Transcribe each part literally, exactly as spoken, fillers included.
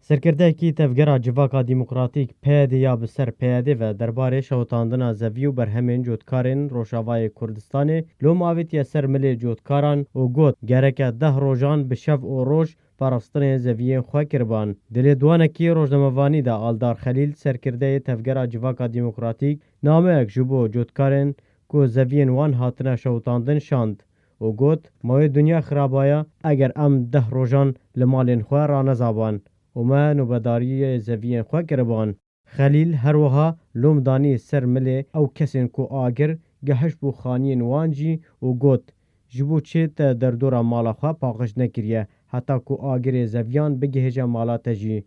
Serkirdeyekî Tevgera Civaka Demokratîk, P Y D, ya bi ser P Y D ve derbarê şewitandina zevî û berhemên cotkarên Rojavayê Kurdistanê lom avêtiye ser milê cotkaran û got, gereke deh rojan bi şev û roj parastinên zeviyên xwe kiriban. Di lêdwanekî rojnamevanî de Aldar Xelîl, serkirdeyê Tevgera Civaka Demokratîk, nameyek ji bo cotkarên ku zeviyên wan hatine şewitandin şand û got, ma wê dinya xirabaya eger em deh rojan li malên xwe ranezaban û me nobedariyê zeviyên xwe kiriban. Xelîl her wiha lom danî ser milê ew kesên ku agir gehişt bo xaniyên wan jî û got, ji bo çi te derdora mala xwe paqij nekiriye heta ku agirê zeviyan bigihêje mala te jî?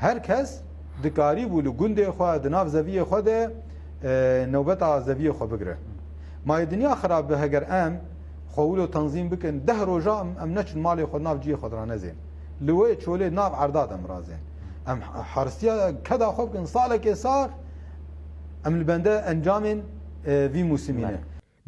Her kes dikarîbû li gundê xwe, di nav zeviyê xwe de, e, newbeta zeviyê xwe bigire. Ma yê dinya xirab be heger em xwe wilo tenzîm bikin, deh roja em, em neçin malê xwe nav cihê xwe de ranezên. Li wê çolê nav erda de em razên. Em harstiya keda xwe bikin, salekê sax em li bende encamên, e, vî mûsimî ne.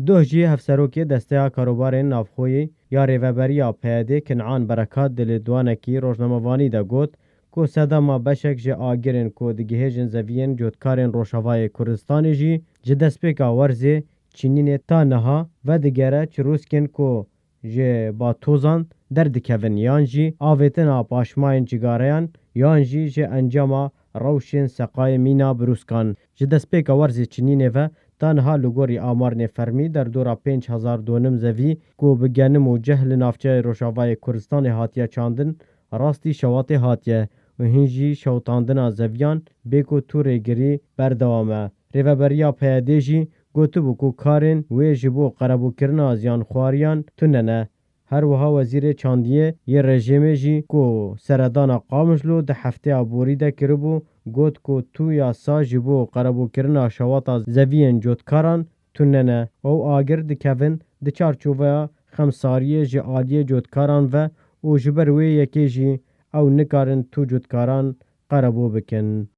Doh jî hevserokê Desteya Karobarên Navxweyî ya Rêveberiya P Y D Kin'an Berekat di lêdwanekî rojnamevanî de got ku sedema beşek ji agirên ku digihêjin zeviyên cotkarên Rojavayê Kurdistanê jî ji destpêka werzê çînînê ta niha vedigere çirûskên ku ji batozan derdikevin yan jî avêtina paşmayên cîgareyan yan jî ji encama rewşên seqayê mîna birûskan. Ji destpêka werzê çinînê ve ta niha li gorî amarnê fermî derdora pênc hezar donim zevî ku bi genim û ceh li navçeyê Rojavayê Kurdistanê hatiye çandin, rastî şewatê hatiye û hîn jî şewitandina zeviyan bê ku tu rêgirî berdewam e. Rêveberiya P Y D jî gotibû ku karên wê ji bo qerebûkirina ziyanxwariyan tune ne. Her wiha Wezîrê Çandiyê yê rejîmê jî ku seredana Qamişlo di hefteya borî de kiribû, got ku tu yasa ji bo qerebûkirina şewata zeviyên cotkaran tune ne. Ew agir dikevin di çarçoveya xemsariyê ji aliyê cotkaran ve û ji ber wê yekê jî ew nikarin tu cotkaran qerebû bikin.